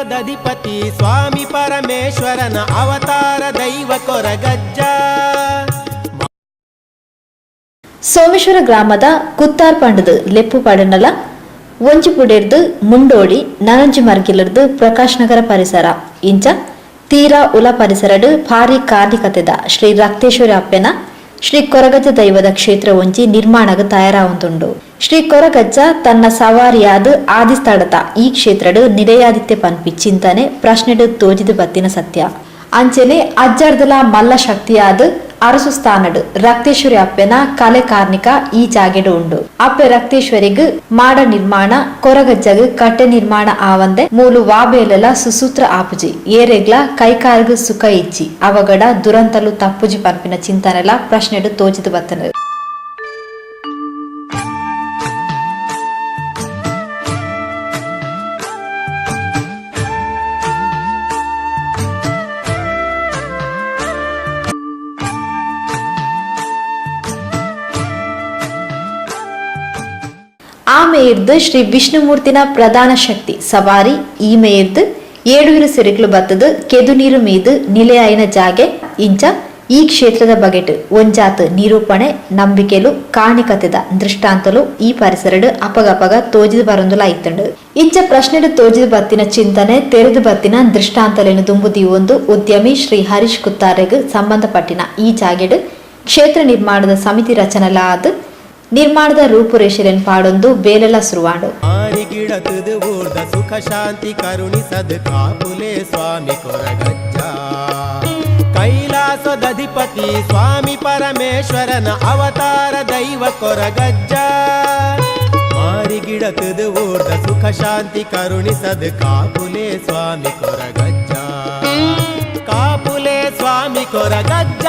ಕೈಲಾಸದಧಿಪತಿ ಸ್ವಾಮಿ ಪರಮೇಶ್ವರನ ಅವತಾರ ದೈವ ಕೊರಗಜ್ಜ. ಸೋಮೇಶ್ವರ ಗ್ರಾಮದ ಕುತ್ತಾರ್ ಪಂಡದು ಲೆಪ್ಪು ಪಡನಲ ಒಂಜಿಪುಡೆರ್ದು ಮುಂಡೋಡಿ ನನಂಜಿ ಮರ್ಗಿಲರ್ದು ಪ್ರಕಾಶ್ ನಗರ ಪರಿಸರ ಇಂಚ ತೀರಾ ಉಲ ಪರಿಸರಡು ಭಾರಿ ಕಾರ್ಣಿಕತೆದ ಶ್ರೀ ರಕ್ತೇಶ್ವರಿ ಅಪ್ಪೆನ ಶ್ರೀ ಕೊರಗಜ್ಜ ದೈವದ ಕ್ಷೇತ್ರ ಒಂಜಿ ನಿರ್ಮಾಣಗ ತಯಾರಾವುಂದುಂಡು. ಶ್ರೀ ಕೊರಗಜ್ಜ ತನ್ನ ಸವಾರಿಯಾದ ಆದಿಸ್ಥಳದ ಈ ಕ್ಷೇತ್ರಡು ನಿರೆಯಾದಿತ್ಯ ಪನ್ಪಿ ಚಿಂತನೆ ಪ್ರಶ್ನೆಡು ತೋಜಿದು ಬತ್ತಿನ ಸತ್ಯ. ಅಂಚೆನೆ ಅಜ್ಜರ್ದಲ ಮಲ್ಲ ಶಕ್ತಿಯಾದ ಅರಸು ಸ್ಥಾನಡು ರಕ್ತೇಶ್ವರಿ ಅಪ್ಪೆನ ಕಲೆ ಕಾರ್ಣಿಕ ಈ ಜಾಗೆಡು ಉಂಡು. ಅಪ್ಪೆ ರಕ್ತೇಶ್ವರಿಗ್ ಮಾಡ ನಿರ್ಮಾಣ, ಕೊರಗಜ್ಜಗ್ ಕಟ್ಟೆ ನಿರ್ಮಾಣ ಆವಂದೆ ಮೂಲು ವಾಬೇಲೆಲ ಸುಸೂತ್ರ ಆಪುಜಿ, ಏರೆಗ್ಲ ಕೈಕಾರ್ಗ್ ಸುಖ ಇಜ್ಜಿ, ಅವಗಡ ದುರಂತಲು ತಪ್ಪುಜಿ ಪನ್ಪಿನ ಚಿಂತನೆಲ ಪ್ರಶ್ನೆಡು ತೋಜಿದು ಬತ್ತನು. ಆಮೆಯಿರ್ದು ಶ್ರೀ ವಿಷ್ಣುಮೂರ್ತಿನ ಪ್ರಧಾನ ಶಕ್ತಿ ಸವಾರಿ ಈಮೆಯಿರ್ದು ಏಳುವಿರು ಸಿರಿಕ್ಲು ಬತ್ತದು ಕೆದು ನೀರು ಮೀದು ನಿಲೆಯಾಯಿನ ಜಾಗೆ. ಇಂಚ ಈ ಕ್ಷೇತ್ರದ ಬಗೆಟ್ ಒಂಜಾತ್ ನಿರೂಪಣೆ, ನಂಬಿಕೆಲು, ಕಾಣಿಕತೆದ ದೃಷ್ಟಾಂತಲು ಈ ಪರಿಸರಡು ಅಪಗಪಗ ತೋಜಿದು ಬರೊಂದುಲ ಐತುಂಡು. ಇಂಚ ಪ್ರಶ್ನೆಡು ತೋಜಿದು ಬತ್ತಿನ ಚಿಂತನೆ, ತೆರೆದು ಬತ್ತಿನ ದೃಷ್ಟಾಂತಲೇನು ದುಂಬುದೀವೊಂದು ಉದ್ಯಮಿ ಶ್ರೀ ಹರೀಶ್ ಕುತ್ತಾರೆಗ್ ಸಂಬಂಧಪಟ್ಟಿನ ಈ ಜಾಗೆಡು ಕ್ಷೇತ್ರ ನಿರ್ಮಾಣದ ಸಮಿತಿ ರಚನೆಲ ಆದ್ ನಿರ್ಮಾಣದ ರೂಪುರೇಷೆಲೆನ್ ಪಾಡೊಂದು ಬೇಲೆಲ ಸುರುವಾಂಡು. ಮಾರಿಗಿಡತದು ಊರ್ದ ಸುಖ ಶಾಂತಿ ಕರುಣಿಸದು ಕಾಪುಲೆ ಸ್ವಾಮಿ ಕೊರಗಜ್ಜ. ಕೈಲಾಸದಧಿಪತಿ ಸ್ವಾಮಿ ಪರಮೇಶ್ವರನ ಅವತಾರ ದೈವ ಕೊರಗಜ್ಜ. ಮಾರಿಗಿಡತದು ಊರ್ದ ಸುಖ ಶಾಂತಿ ಕರುಣಿಸದು ಕಾಪುಲೆ ಸ್ವಾಮಿ ಕೊರಗಜ್ಜ. ಕಾಪುಲೆ ಸ್ವಾಮಿ ಕೊರಗಜ್ಜ.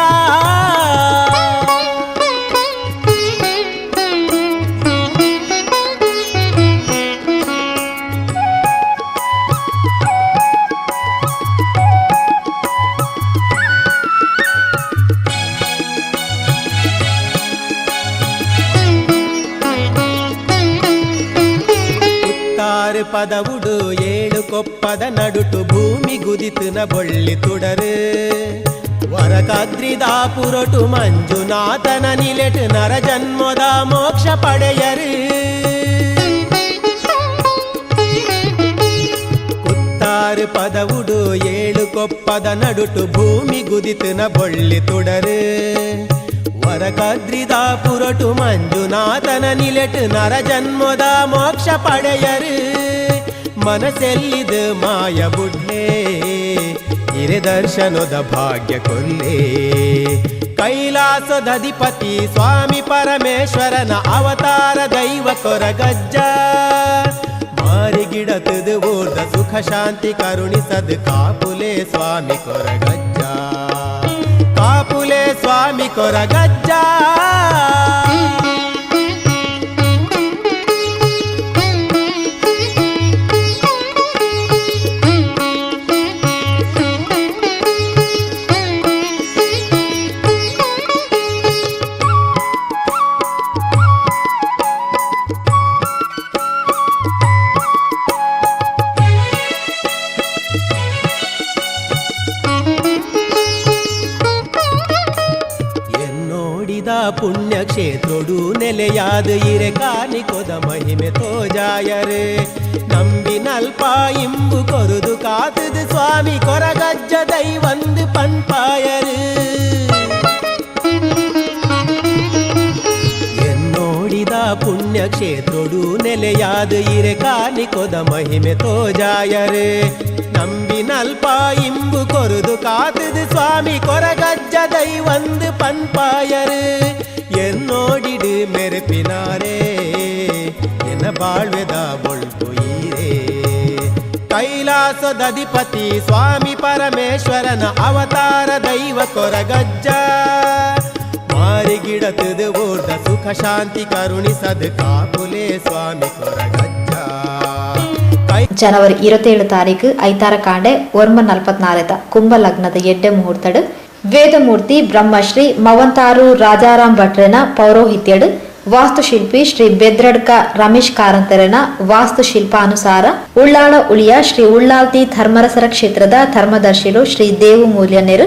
ಕುತ್ತಾರು ಪದವುಡು ಏಳು ಕೊಪ್ಪದ ನಡುಟು ಭೂಮಿ ಗುದಿತುನ ಬೊಳ್ಳಿ ತುಡರು. ವರಕಾದ್ರಿದಾಪುರೊಟು ಮಂಜುನಾಥನ ನಿಲೆಟು ನರ ಜನ್ಮದ ಮೋಕ್ಷ ಪಡೆಯರು. ಕುತ್ತಾರು ಪದವುಡು ಏಳು ಕೊಪ್ಪದ ನಡುಟು ಭೂಮಿ ಗುದಿತುನ ಬೊಳ್ಳಿ ತುಡರು. ವರಕಾದ್ರಿದಾಪುರೊಟು ಮಂಜುನಾಥನ ನಿಲೆಟು ನರ ಜನ್ಮದ ಮೋಕ್ಷ ಪಡೆಯರು. ಮನಸ್ಸೆಲ್ಲಿದು ಮಾಯ ಬುಡ್ಲೆ, ಹಿರೆ ದರ್ಶನದ ಭಾಗ್ಯ ಕೊಲ್ಲೆ. ಕೈಲಾಸದಧಿಪತಿ ಸ್ವಾಮಿ ಪರಮೇಶ್ವರನ ಅವತಾರ ದೈವ ಕೊರಗಜ್ಜ. ಮಾರಿಗಿಡತದು ಊರ್ದ ಸುಖ ಶಾಂತಿ ಕರುಣಿಸದು ಕಾಪುಲೆ ಸ್ವಾಮಿ ಕೊರಗಜ್ಜ. ಕಾಪುಲೆ ಸ್ವಾಮಿ ಕೊರಗಜ್ಜ. ಎನ್ನೋಡಿದ ಪುಣ್ಯಕ್ಷೇತ್ರೊಡು ನೆಲೆಯಾದ ಇರೆ ಕಾಣಿಕೊದ ಮಹಿಮೆ ತೋಜಾಯರೆ. ನಂಬಿನಲ್ಪ ಇಂಬು ಕೊರುದು ಕಾತದು ಸ್ವಾಮಿ ಕೊರಗಜ್ಜ ದೈವಂದು ಪನ್ಪಾಯರು. ಎನ್ನೋಡಿದ ಪುಣ್ಯಕ್ಷೇತ್ರೊಡು ನೆಲೆಯಾದ ಇರೆ ಕಾಣಿಕೊದ ಮಹಿಮೆ ತೋಜಾಯರೆ. ನಂಬಿನಲ್ಪ ಇಂಬು ಕೊರುದು ಕಾತದು ಸ್ವಾಮಿ ಕೊರಗಜ್ಜ ದೈವಂದು ಪನ್ಪಾಯರು. ಎನ್ನೋಡಿಡು ಮೆರುಪಿನಾರೇ, ಎನ್ನ ಬಾಳ್ವೆದ ಬೊಳ್ಪು ಈರೇ. ಕೈಲಾಸದಧಿಪತಿ ಸ್ವಾಮಿ ಪರಮೇಶ್ವರನ ಅವತಾರ ದೈವ ಕೊರಗಜ್ಜ. ಮಾರಿಗಿಡತದು ಊರ್ದ ಸುಖ ಶಾಂತಿ ಕರುಣಿಸದು ಕಾಪುಲೆ ಸ್ವಾಮಿ ಕೊರಗಜ್ಜ. ಕೈ ಜನವರಿ 27 ತಾರೀಕು ಐತಾರ ಕಾಂಡೆ 9:44 ಕುಂಭ ಲಗ್ನದ ಎಡ್ಡೆ ಮುಹೂರ್ತಡು ವೇದಮೂರ್ತಿ ಬ್ರಹ್ಮಶ್ರೀ ಮವಂತಾರು ರಾಜಾರಾಮ್ ಭಟ್ರೆನ ಪೌರೋಹಿತ್ಯಡು ವಾಸ್ತುಶಿಲ್ಪಿ ಶ್ರೀ ಬೆದ್ರಡ್ಕ ರಮೇಶ್ ಕಾರಂತರನ ವಾಸ್ತುಶಿಲ್ಪ ಅನುಸಾರ ಉಳ್ಳಾಳ ಉಳಿಯ ಶ್ರೀ ಉಳ್ಳಾಲ್ತಿ ಧರ್ಮರಸರ ಕ್ಷೇತ್ರದ ಧರ್ಮದರ್ಶಿಲು ಶ್ರೀ ದೇವು ಮೂಲ್ಯನೆರು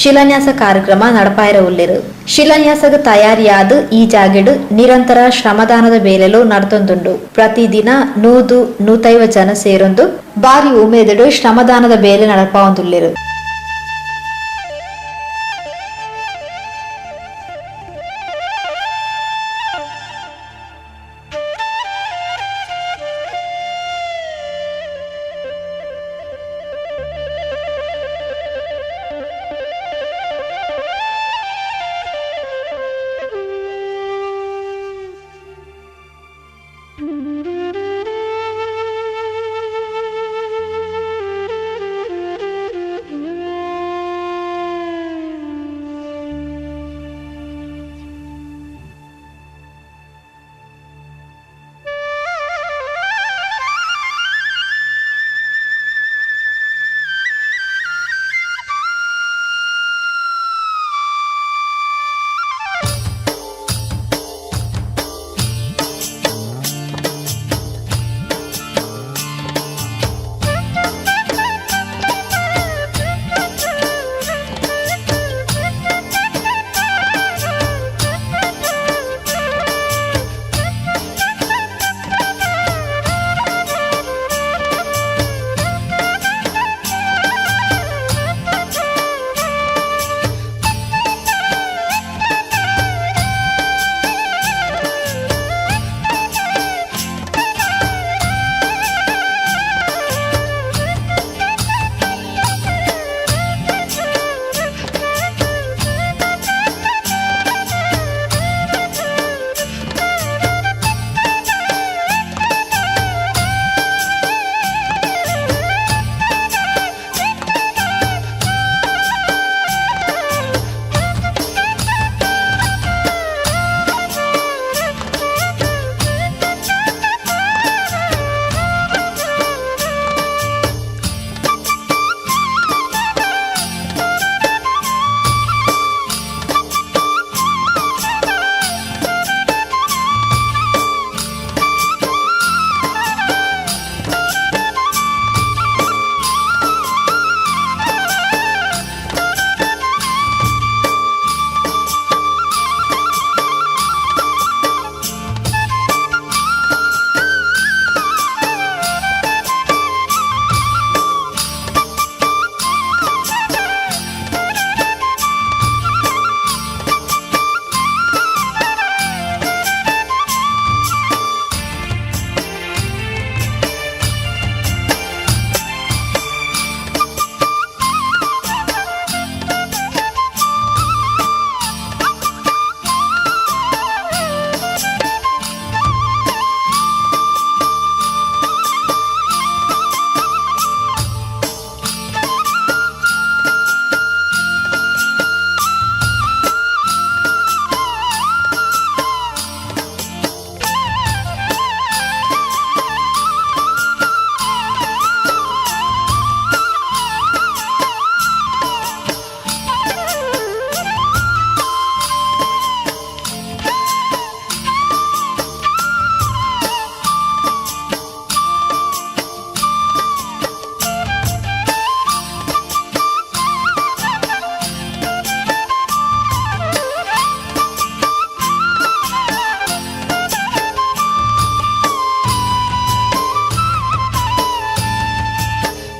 ಶಿಲಾನ್ಯಾಸ ಕಾರ್ಯಕ್ರಮ ನಡಪಾಯರ ಉಲ್ಲೆರು. ಶಿಲಾನ್ಯಾಸಗ ತಯಾರಿಯಾದ ಈ ಜಾಗೆಡು ನಿರಂತರ ಶ್ರಮದಾನದ ಬೇಲೆಲು ನಡ್ತೊಂದುಂಡು. ಪ್ರತಿದಿನ 100-150 ಜನ ಸೇರೊಂದು ಬಾರಿ ಉಮೇದಡು ಶ್ರಮದಾನದ ಬೇಲೆ ನಡಪಾವೊಂದುಲ್ಲೆರು.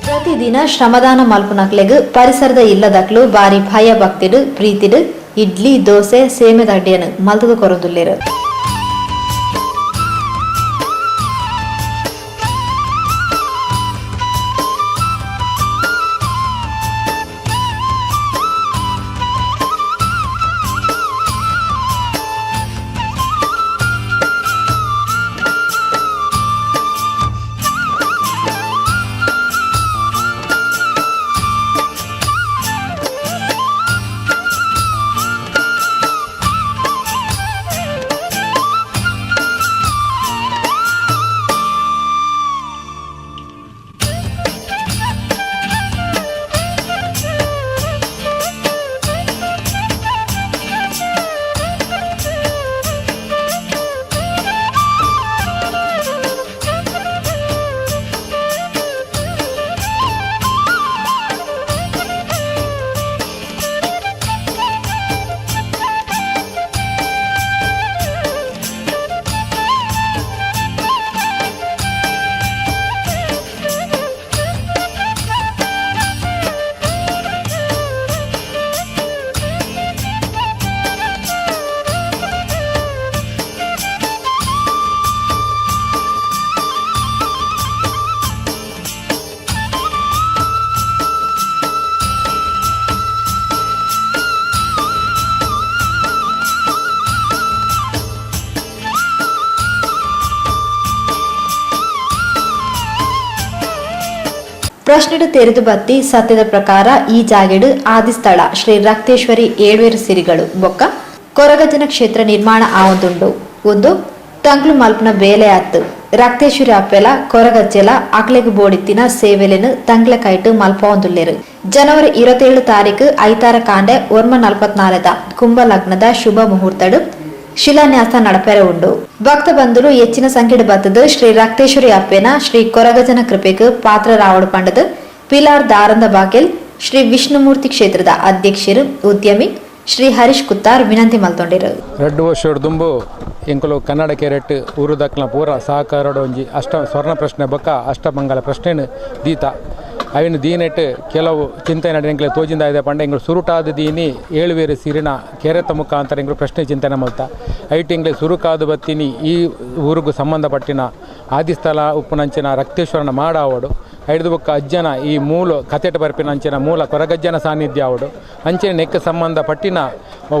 ಪ್ರತಿದಿನ ಶ್ರಮದಾನ ಮಲ್ಪುನಕ್ಲೆಗ್ ಪರಿಸರದ ಇಲ್ಲದಕ್ಲು ಬಾರಿ ಭಯ ಭಕ್ತಿಡು ಪ್ರೀತಿಡು ಇಡ್ಲಿ ದೋಸೆ ಸೇಮೆದ ಅಡ್ಡಿಯನ್ನು ಮಲ್ತದ ಕೊರೊಂದುಲ್ಲೆರ್. ಪ್ರಶ್ನೆಡು ತೆರೆದು ಬತ್ತಿ ಸತ್ಯದ ಪ್ರಕಾರ ಈ ಜಾಗೆಡು ಆದಿಸ್ಥಳ ಶ್ರೀ ರಕ್ತೇಶ್ವರಿ ಏಳ್ವೇರು ಸಿರಿಗಳು ಬೊಕ್ಕ ಕೊರಗಜ್ಜನ ಕ್ಷೇತ್ರ ನಿರ್ಮಾಣ ಆವೊಂದುಂಡು. ಒಂದು ತಂಗ್ಲು ಮಲ್ಪನ ಬೇಲೆ ಆತ್ತು ರಕ್ತೇಶ್ವರಿ ಅಪ್ಪೆಲ ಕೊರಗಜ್ಜೆಲ ಅಕ್ಲೆಗ್ ಬೋಡಿತ್ತಿನ ಸೇವೆಲೆನು ತಂಗ್ಲ ಕೈಟು ಮಲ್ಪವಂದುಲ್ಲೆರು. ಜನವರಿ 27 ತಾರೀಕು ಐತಾರ ಕಾಂಡೆ 1:44 ಕುಂಭ ಲಗ್ನದ ಶುಭ ಮುಹೂರ್ತಡು ಶಿಲಾನ್ಯಾಸ ನಡಪೆರೆ ಉಂಡು. ಭಕ್ತ ಬಂಧುಲು ಹೆಚ್ಚಿನ ಸಂಖ್ಯೆಡ್ ಬತ್ತದು ಶ್ರೀ ರಕ್ತೇಶ್ವರಿ ಅಪ್ಪೆನ ಶ್ರೀ ಕೊರಗಜನ ಕೃಪೆಗೆ ಪಾತ್ರರಾವಡು ಪಂಡದು ಪಿಲಾರ್ ದಾರಂದ ಬಾಗೆಲ್ ಶ್ರೀ ವಿಷ್ಣುಮೂರ್ತಿ ಕ್ಷೇತ್ರದ ಅಧ್ಯಕ್ಷರು ಉದ್ಯಮಿ ಶ್ರೀ ಹರೀಶ್ ಕುತ್ತಾರ್ ವಿನಂತಿ ಮಲ್ತೊಂಡಿರು. 2 ವರ್ಷ ದುಂಬು ಎಂಕುಲು ಕನ್ನಡ ಕೆರೆಟ್ ಊರು ದಕ್ಕಲ ಪೂರ ಸಹಕಾರೋಡು ಒಂಜಿ ಅಷ್ಟ ಸ್ವರ್ಣ ಪ್ರಶ್ನೆ ಬೊಕ್ಕ ಅಷ್ಟಮಂಗಲ ಪ್ರಶ್ನೆನು ದೀತ ಅವಿನ ದೀನೆಟ್ ಕೆಲವು ಚಿಂತನೆ ಎಂಕ್ಲೆ ತೋಜಿಂದ ಇದೆ ಪಂಡ ಎಂಗಳು ಸುರುಟಾದ ದೀನಿ ಏಳುವೇರು ಸಿರಿನ ಕೆರೆತ ಮುಖಾಂತರ ಎಂಗಳು ಪ್ರಶ್ನೆ ಚಿಂತನೆ ಮಲ್ತ ಐಟ್ ಎಂಗ್ಲೆ ಸುರುಕಾದ ಬತ್ತೀನಿ ಈ ಊರಿಗೂ ಸಂಬಂಧಪಟ್ಟಿನ ಆದಿಸ್ಥಳ ಉಪ್ಪುನಂಚಿನ ರಕ್ತೇಶ್ವರನ ಮಾಡಾವಡು ಐದು ಬೊಕ್ಕ ಅಜ್ಜನ ಈ ಮೂಲ ಕತೆಟ ಬರ್ಪಿನಂಚಿನ ಮೂಲ ಕೊರಗಜ್ಜನ ಸಾನ್ನಿಧ್ಯ ಆವಡು ಅಂಚಿನ ನೆಕ್ಕ ಸಂಬಂಧಪಟ್ಟಿನ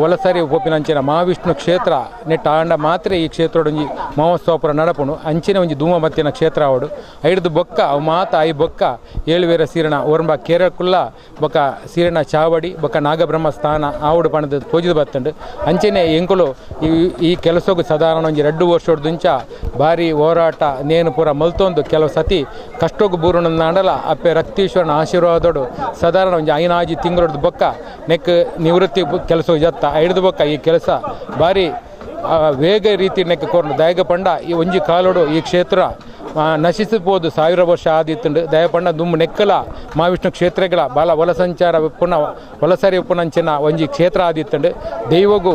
ವಲಸರಿ ಉಪ್ಪಿನಂಚಿನ ಮಹಾವಿಷ್ಣು ಕ್ಷೇತ್ರ ನೆಟ್ಟ ಆಂಡ ಮಾತ್ರ ಈ ಕ್ಷೇತ್ರದೊಂಜಿ ಮಹೋತ್ಸವಪುರ ನಡಪುಣು ಅಂಚಿನ ಒಂಜಿ ಧೂಮಬತ್ತಿನ ಕ್ಷೇತ್ರ ಆವಡು ಐದು ಬೊಕ್ಕ ಅವು ಮಾತ I ಬೊಕ್ಕ ಏಳುವೇರ ಸೀರಣ ಓರ್ಂಬ ಕೇರಕುಲ್ಲ ಬೊಕ್ಕ ಸೀರಣ ಚಾವಡಿ ಬೊಕ್ಕ ನಾಗಬ್ರಹ್ಮ ಸ್ಥಾನ ಆವಡು ಪಣದ ತೋಜಿದ ಬತ್ತಂಡು ಅಂಚನೆ ಎಂಕುಲು ಈ ಕೆಲಸಕ್ಕೂ ಸಾಧಾರಣ ಒಂಜಿ 2 ವರ್ಷದುಂಚ ಭಾರಿ ಹೋರಾಟ ನೇನು ಪೂರ ಮಲ್ತೊಂದು ಕೆಲವು ಸತಿ ಕಷ್ಟಕ್ಕೂ ಬೂರುಣಂದಾಂಡಲ ಅಪ್ಪೆ ರಕ್ತೇಶ್ವರನ ಆಶೀರ್ವಾದೋಡು ಸಾಧಾರಣ ಒಂಜಿ 5 ತಿಂಗಳೊಡ್ದು ಬೊಕ್ಕ ನೆಕ್ ನಿವೃತ್ತಿ ಕೆಲಸ ಜತ್ತ ಐದು ಬೊಕ್ಕ ಈ ಕೆಲಸ ಭಾರಿ ವೇಗ ರೀತಿ ನೆಕ್ ಕೋರ್ನು ದಯಗ ಪಂಡ ಈ ಒಂಜಿ ಕಾಲೋಡು ಈ ಕ್ಷೇತ್ರ ನಶಿಸಬಹುದು 1000 ವರ್ಷ ಆದಿತ್ತುಂಡು. ದಯಪಂಡ ದುಂಬು ನೆಕ್ಕಲ ಮಹಾವಿಷ್ಣು ಕ್ಷೇತ್ರಗಳ ಬಾಲ ವಲಸಂಚಾರ ಉಪ್ಪುನ ವಲಸರಿ ಉಪ್ಪುನಂಚಿನ ಒಂಜಿ ಕ್ಷೇತ್ರ ಆದಿತ್ತುಂಡು. ದೈವಗು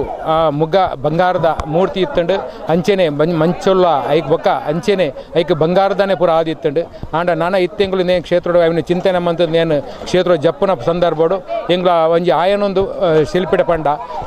ಮುಗ್ಗ ಬಂಗಾರದ ಮೂರ್ತಿ ಇತ್ತುಂಡು. ಅಂಚೆನೆ ಮಂಚೊಲ್ಲ ಐಕ್ ಬೊಕ್ಕ ಅಂಚೆನೆ ಐಕ್ ಬಂಗಾರದಾನೆ ಪೂರ ಆದಿತ್ತುಂಡು. ಆಂಡ ನಾನ ಇತ್ತೆಂಗುಲು ನೇ ಕ್ಷೇತ್ರೋಡು ಅವನ ಚಿಂತನೆ ಮಂತದ್ದು ನೇನು ಕ್ಷೇತ್ರ ಜಪ್ಪುನ ಸಂದರ್ಭಡು ಎಂಗ್ಲ ಒಂಜಿ ಆಯನೊಂದು ಶಿಲ್ಪಿಡ ಪಂಡ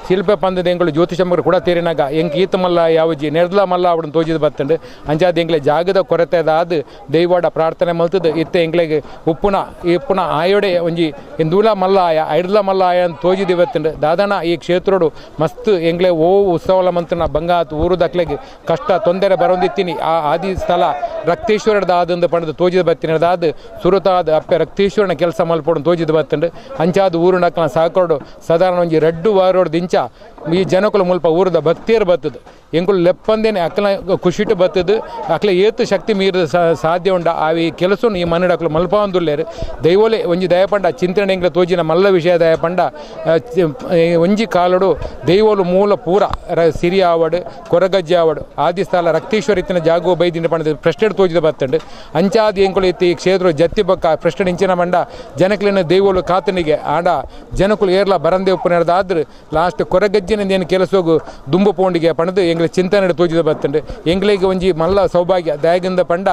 ಶಿಲ್ಪ ಪಂದದ ಎಂಗಳು ಜ್ಯೋತಿಷಮ್ಮರು ಕೂಡ ತೇರಿನಾಗ ಎಂಕ್ ಈತ ಮಲ್ಲ ಯಾವಜಿ ನೆರ್ದಲ ಮಲ್ಲ ಅವಡನ್ನು ತೋಜಿದ ಬತ್ತುಂಡು. ಅಂಚಾದ ಎಂಗ್ಲೆ ಜಾಗದ ಕೊರತೆ ಆದ್ ದೈವಾಡ ಪ್ರಾರ್ಥನೆ ಮಲ್ತದು ಇತ್ತೆ ಎಂಗ್ಲೆಗ್ ಉಪ್ಪುನ ಇಪ್ಪುನ ಆಯೋಡೆ ಒಂಜಿ ಇಂದೂಲ ಮಲ್ಲ ಆಯ ಐಡ್ಲ ಮಲ್ಲ ಆಯ ಅಂತ ತೋಜಿದಿ ಬತ್ತುಂಡು. ದಾದನ ಈ ಕ್ಷೇತ್ರೋಡು ಮಸ್ತ್ ಎಂಗ್ಲೆ ಓ ಉತ್ಸವಲ ಮಂತ್ರನ ಬಂಗಾತ್ ಊರು ದಕ್ಲೆಗ್ ಕಷ್ಟ ತೊಂದರೆ ಬರೊಂದಿತ್ತೀನಿ ಆ ಆದಿ ಸ್ಥಳ ರಕ್ತೇಶ್ವರದ ಆದಂದು ಪಂಡದು ತೋಜಿದ ಬತ್ತಿನದಾದ ಸುರುತಾದ ಅಪ್ಪೆ ರಕ್ತೇಶ್ವರನ ಕೆಲಸ ಮಲ್ಪೋಡು ತೋಜಿದ ಬತ್ತುಂಡು. ಅಂಚಾದ ಊರು ನಕ್ಕಲ ಸಾಕೋಡು ಸಾಧಾರಣ ಒಂಜಿ 2 ವಾರೋಡು ದಿಂಚ ಈ ಜನಕುಲ ಮುಲ್ಪ ಊರದ ಭಕ್ತಿಯರು ಬತ್ತದು ಎಂಕುಲು ಲೆಪ್ಪಂದೇನೆ ಅಕ್ಕಲ ಖುಷಿಟು ಬತ್ತದು ಅಕ್ಲೆ ಏತು ಶಕ್ತಿ ಮೀರಿದ ಸಾಧ್ಯ ಉಂಡ ಆ ಈ ಕೆಲಸನು ಈ ಮನ್ನಡಕ್ಲು ಮಲ್ಪವಂದುಲ್ಲೇರು. ದೈವೋಲೆ ಒಂಜಿ ದಯಪಂಡ ಚಿಂತನೆ ಎಂಗ್ಲ ತೋಜಿನ ಮಲ್ಲ ವಿಷಯ ದಯಪಂಡ ಒಂಜಿ ಕಾಲಡು ದೈವೋಲು ಮೂಲ ಪೂರ ಸಿರಿ ಆವಡು ಕೊರಗಜ್ಜೆ ಆವಡು ಆದಿಸ್ಥಳ ರಕ್ತೇಶ್ವರ ಇತ್ತಿನ ಜಾಗೋ ಬೈದಿನ ಪಂಡ ಪ್ರಶ್ನೆ ತೋಜಿದ ಬತ್ತಂಡು. ಅಂಚಾದಿ ಎಂಕುಲು ಇತ್ತಿ ಈ ಕ್ಷೇತ್ರ ಜತ್ತಿ ಬೊಕ್ಕ ಪ್ರಶ್ನೆ ಇಂಚಿನ ಮಂಡ ಜನಕ್ಲಿನ ದೈವೋಲು ಕಾತನಿಗೆ ಆಡ ಜನಕುಲು ಏರ್ಲ ಬರಂದೆ ಉಪ್ಪು ಲಾಸ್ಟ್ ಕೊರಗಜ್ಜಿನ ಏನು ಕೆಲಸೋಗು ದುಂಬು ಪೋಂಡಿಗೆ ಪಣದು ಎಂಗ್ಲ ಚಿಂತನೆ ತೋಜಿದ ಬತ್ತಂಡು. ಎಂಗ್ಲಿಗೆ ಒಂಜಿ ಮಲ್ಲ ಸೌಭಾಗ್ಯ ದಯಗಿಂದ ಪಂಡ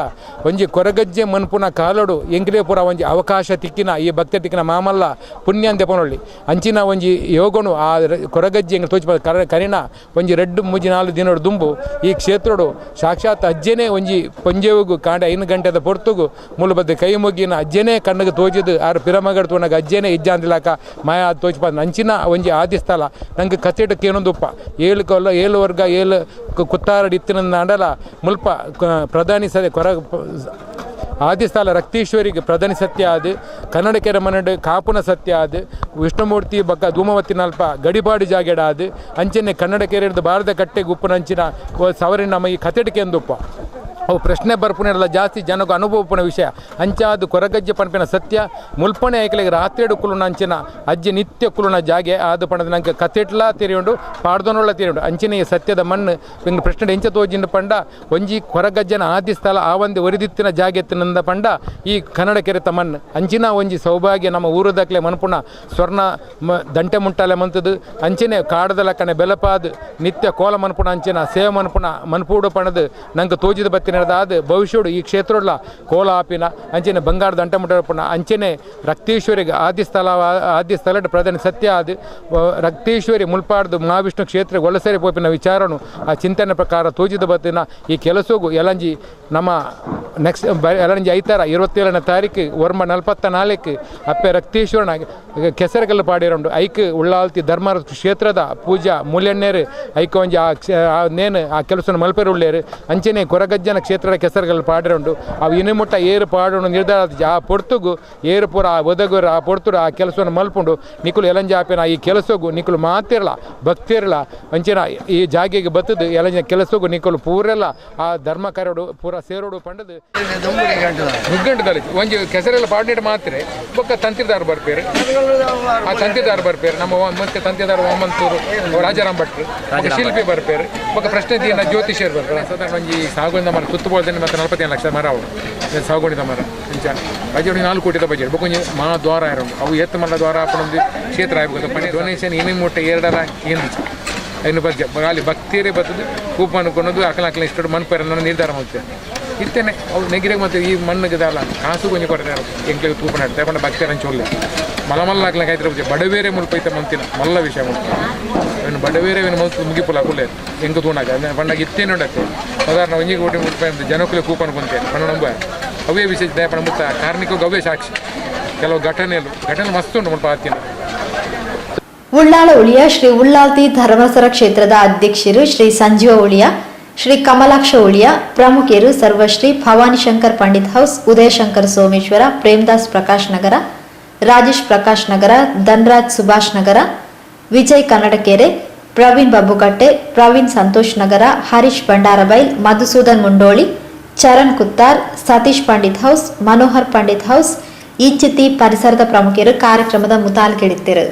ಒಂಜಿ ಕೊರಗಜ್ಜೆ ಮನ್ಪುನ ಕಾಲೋಡು ಎಂಗ್ಲೇ ಪೂರ ಒಂಜಿ ಅವಕಾಶ ತಿಕ್ಕಿನ ಈ ಭಕ್ತಿ ತಿಕ್ಕಿನ ಮಾಮಲ್ಲ ಪುಣ್ಯ ಅಂದೆ ಪನೊಳ್ಳಿ ಅಂಚಿನ ಒಂಜಿ ಯೋಗನು ಆ ಕೊರಗಜ್ಜೆ ಎಂಗ್ಲ ತೋಚಿ ಕರಿನ ಒಂಜಿ 2 3 4 ದಿನೋಡು ದುಂಬು ಈ ಕ್ಷೇತ್ರೋಡು ಸಾಕ್ಷಾತ್ ಅಜ್ಜೆನೇ ಒಂಜಿ ಪಂಜೆವಿಗೂ ಕಾಂಡ 5 ಗಂಟೆದ ಪೊರ್ತುಗು ಮೂಲಬದ್ದ ಕೈ ಮುಗಿನ ಅಜ್ಜೆನೇ ಕಣ್ಣಿಗೆ ತೋಜಿದು ಆರು ಪಿರಮಗಡು ತೋನಾಗ ಅಜ್ಜೆನೇ ಇಜ್ಜಾಂದಿಲಾಕ ಮಾಯ ತೋಚಿಪ ಅಂಚಿನ ಒಂಜಿ ಆದಿಸ್ಥಳ ನಂಗೆ ಕತ್ತೆಟಕ್ಕೆ ಏನೊಂದುಪ್ಪ 7 ಕೊಲ್ಲ 7 ವರ್ಗ 7 ಕುತ್ತಾರಡಿ ಇತ್ತಿನ ಅಂಡಲ ಮುಲ್ಪ ಪ್ರಧಾನಿ ಸದೆ ಕೊರ ಆದಿಸ್ಥಳ ರಕ್ತೇಶ್ವರಿಗೆ ಪ್ರಧಾನಿ ಸತ್ಯ ಆದ ಕನ್ನಡಕೆರೆ ಮನಡು ಕಾಪುನ ಸತ್ಯ ಆದ ವಿಷ್ಣುಮೂರ್ತಿ ಬಕ್ಕ ಧೂಮವತಿ ನಲ್ಪ ಗಡಿಪಾಡು ಜಾಗೆಡ ಆದ ಅಂಚನೆ ಕನ್ನಡಕೆರೆ ಭಾರತ ಕಟ್ಟೆಗೆ ಉಪ್ಪುನಂಚಿನ ಸವರಿನ ನಮ್ಮ ಈ ಕತೆಟಕ್ಕೆ ಎಂದುಪ್ಪ ಅವು ಪ್ರಶ್ನೆ ಬರ್ಪುನೆಲ್ಲ ಜಾಸ್ತಿ ಜನకు ಅನುಭವಪುನ ವಿಷಯ ಅಂಚಾದು ಕೊರಗಜ್ಜೆ ಪನ್ಪಿನ ಸತ್ಯ ಮುಲ್ಪಣೆ ಐಕಲಿಗೆ ರಾತ್ರಿಡು ಕುಲುನ ಅಂಚಿನ ಅಜ್ಜಿ ನಿತ್ಯ ಕುಲುನ ಜಾಗೆ ಆದು ಪಣದ ನಂಗೆ ಕತೆಟ್ಲ ತೆರೆಯುಂಡು ಪಾಡ್ದನೊಳ್ಳ ತೆರೆಯುಂಡು ಅಂಚಿನ ಈ ಸತ್ಯದ ಮಣ್ಣು ಹಿಂಗೆ ಪ್ರಶ್ನೆ ಎಂಚ ತೋಜಿನ ಪಂಡ ಒಂಜಿ ಕೊರಗಜ್ಜನ ಆದಿ ಸ್ಥಳ ಆ ಒಂದು ಒರಿದಿತ್ತಿನ ಜಾಗೆ ಎತ್ತಿನಿಂದ ಪಂಡ ಈ ಕನ್ನಡ ಕೆರೆತ ಮಣ್ಣು ಅಂಚಿನ ಒಂಜಿ ಸೌಭಾಗ್ಯ ನಮ್ಮ ಊರುದಕ್ಲೆ ಮನ್ಪುಣ ಸ್ವರ್ಣ ದಂಟೆ ಮುಂಟಾಲೆ ಮಂತದು ಅಂಚಿನೆ ಕಾಡದ ಲಕ್ಕನೆ ಬೆಲಪಾದು ನಿತ್ಯ ಕೋಲ ಮನ್ಪುಣ ಅಂಚಿನ ಸೇವೆ ಮನ್ಪುಣ ಮನ್ಪೂಡು ಪಣದು ನಂಗೆ ತೋಜಿದ ಬತ್ತಿನ ದಾದ ಭವಿಷ್ಯಡು ಈ ಕ್ಷೇತ್ರಡ್ಲ ಕೋಲ ಆಪಿನ ಅಂಚನೆ ಬಂಗಾರದ ಅಂಟಮುಟ್ಟಪುಣ ಅಂಚನೆ ರಕ್ತೇಶ್ವರಿಗೆ ಆದಿಸ್ಥಳ ಆದಿಸ್ಥಳ ಪ್ರಧಾನ ಸತ್ಯ ಆದ ರಕ್ತೇಶ್ವರಿ ಮುಲ್ಪಾಡ್ದು ಮಹಾವಿಷ್ಣು ಕ್ಷೇತ್ರ ಒಲಸರಿ ಪೋಪಿನ ವಿಚಾರನು ಆ ಚಿಂತನೆ ಪ್ರಕಾರ ತೋಜಿದ ಬತ್ತಿನ ಈ ಕೆಲಸಗೂ ಎಲಂಜಿ ನಮ್ಮ ನೆಕ್ಸ್ಟ್ ಎಲಂಜಿ ಐತಾರ 27ನೇ ತಾರೀಕು ವರ್ಮ 44 ಅಪ್ಪೆ ರಕ್ತೇಶ್ವರನ ಕೆಸರಗಲ್ಲು ಪಾಡಿರೋಂಡು ಐಕ್ ಉಳ್ಳಾಲ್ತಿ ಧರ್ಮ ಕ್ಷೇತ್ರದ ಪೂಜಾ ಮೂಲ್ಯಣ್ಣೇರು ಐಕ್ ಒಂಜಿ ಆ ನೇನು ಆ ಕೆಲಸನ ಮಲ್ಪೆರು ಉಳ್ಳೇರು ಅಂಚನೆ ಕೊರಗಜ್ಜನ ಕ್ಷೇತ್ರದ ಕೆಸರುಗಳು ಪಾಡಿರುಂಡು ಅವು ಇನ್ನು ಮುಟ್ಟ ಏರು ಪಾಡೋಣ ನಿರ್ಧಾರ ಆ ಪೊರ್ತುಗು ಏರು ಪೂರ ಆ ಒದಗುರ ಆ ಪೊರ್ತುಡು ಆ ಕೆಲಸವನ್ನು ಮಲ್ಪುಂಡು ನಿಕುಲು ಎಲಂಜಾಪಿನ ಈ ಕೆಲಸಗು ನಿಕುಲು ಮಾತಿರಲ ಭಕ್ತಿರಲ ಅಂಚಿನ ಈ ಜಾಗೆಗೆ ಬತ್ತದು ಎಲಂಜಿನ ಕೆಲಸಗು ನಿಕುಲು ಪೂರೆಲ್ಲ ಆ ಧರ್ಮ ಕರಡು ಪೂರ ಸೇರೋಡು ಪಂಡದು ಮುಗ್ಗಂಟದಲ್ಲಿ ಒಂಜಿ ಕೆಸರೆಲ್ಲ ಪಾಡಿನ ಮಾತ್ರ ಬೊಕ್ಕ ತಂತಿದಾರ ಬರ್ಪೇರು ಆ ತಂತಿದಾರ ಬರ್ಪೇರು ನಮ್ಮ ಮತ್ತೆ ತಂತಿದಾರ ವಾಮಂತೂರು ರಾಜಾರಾಮ್ ಭಟ್ರು ಶಿಲ್ಪಿ ಬರ್ಪೇರು ಬೊಕ್ಕ ಪ್ರಶ್ನೆ ತೀನ ಜ್ಯೋತಿಷ್ಯರು ಬರ್ತಾರೆ. ಸಾಧಾರಣ ಒಂಜಿ ಸಾಗುವಂದ ಮರ ಸುತ್ತಬೋಲ್ದೇನೆ ಮತ್ತೆ 45 ಲಕ್ಷ ಮರ ಅವು ಸಾಗುಣಿದ ಮರ ಇಂಚ ಬಜೆಟ್ 4 ಕೋಟಿದ ಬಜೆಟ್ ಬೊಕ್ಕ ಮಾ ದ್ವಾರ ಇರೋದು ಅವು ಎತ್ತು ಮಲ್ಲ ದ್ವಾರ ಒಂದು ಕ್ಷೇತ್ರ ಆಗಬೇಕು ಪಣಿ ಡೊನೇಷನ್ ಏನೇ ಮೂಟೆ ಎರಡರ ಏನು ಇನ್ನು ಬಗ್ಗೆ ಅಲ್ಲಿ ಭಕ್ತಿಯರೇ ಬರ್ತದೆ ಕೂಪನ್ ಕೊನೋದು ಅಕಲ ಅಕಲ ಇಷ್ಟು ಮನ್ಪೇರನ್ನ ನಿರ್ಧಾರ ಮಾಡ್ತೇವೆ ಇತ್ತೇನೆ ಅವು ನೆಗಿರಿಗೆ ಮತ್ತು ಈ ಮಣ್ಣಿಗೆ ದಾಲ ಕಾಸು ಕೊಂಚ ಕೊರತೆ ಎಂಕ್ಲಿಗೆ ತೂಪ ನಡ್ತೆ ಪಂಡ ಭಕ್ತಿಯರ ಚೊಲ್ಲೆ ಮಲ ಮಲ್ಲ ಹಾಕ್ಲಕ್ಕೆ ಆಯ್ತು ಬಡವೇರೆ ಮುಲ್ಪ ಐತೆ ಮಂತಿನ ಮಲ್ಲ ವಿಷಯ ಮುಲ್ಪ ಇನ್ನು ಬಡವೇರೆ ಇವನು ಮಲ್ತು ಮುಗಿಪುಲ ಕುಲ್ಲೆ ಎಂಕ ತೂಣಾಗ ಪಂಡಾಗ ಇತ್ತೇನೆ ಉಂಡತ್ತೆ ಸಾಧಾರಣ ಒಂಜಿಗೆ ಕೋಟಿ ಮುಲ್ಪ ಜನಕ್ಕೂ ಕೂಪನ್ ಕೊಂತೇನೆ ಪಂಡ ನಂಬ ಅವೇ ವಿಶೇಷ ದಯಪಣ ಮುತ್ತ ಕಾರ್ಮಿಕ ಅವೇ ಸಾಕ್ಷಿ ಕೆಲವು ಘಟನೆಗಳು ಘಟನೆ ಮಸ್ತ್ ಉಂಟು ಮುಲ್ಪ ಆತಿನ. ಉಳ್ಳಾಲ ಉಳಿಯ ಶ್ರೀ ಉಳ್ಳಾಲ್ತಿ ಧರ್ಮಸರ ಕ್ಷೇತ್ರದ ಅಧ್ಯಕ್ಷರು ಶ್ರೀ ಸಂಜೀವ ಉಳಿಯ, ಶ್ರೀ ಕಮಲಾಕ್ಷ ಉಳಿಯ, ಪ್ರಮುಖರು ಸರ್ವಶ್ರೀ ಭವಾನಿಶಂಕರ್ ಪಂಡಿತ್ ಹೌಸ್, ಉದಯಶಂಕರ್ ಸೋಮೇಶ್ವರ, ಪ್ರೇಮದಾಸ್ ಪ್ರಕಾಶ್ ನಗರ, ರಾಜೇಶ್ ಪ್ರಕಾಶ್ ನಗರ, ಧನ್ರಾಜ್ ಸುಭಾಷ್ ನಗರ, ವಿಜಯ್ ಕನ್ನಡಕೆರೆ, ಪ್ರವೀಣ್ ಬಬ್ಬುಕಟ್ಟೆ, ಪ್ರವೀಣ್ ಸಂತೋಷ್ ನಗರ, ಹರೀಶ್ ಭಂಡಾರಬೈಲ್, ಮಧುಸೂದನ್ ಮುಂಡೋಳಿ, ಚರಣ್ ಕುತ್ತಾರ್, ಸತೀಶ್ ಪಂಡಿತ್ ಹೌಸ್, ಮನೋಹರ್ ಪಂಡಿತ್ ಹೌಸ್ ಇಂಚಿತಿ ಪರಿಸರದ ಪ್ರಮುಖರು ಕಾರ್ಯಕ್ರಮದ ಮುತಾಲ್ಕಿಡಿತ್ತಿರು.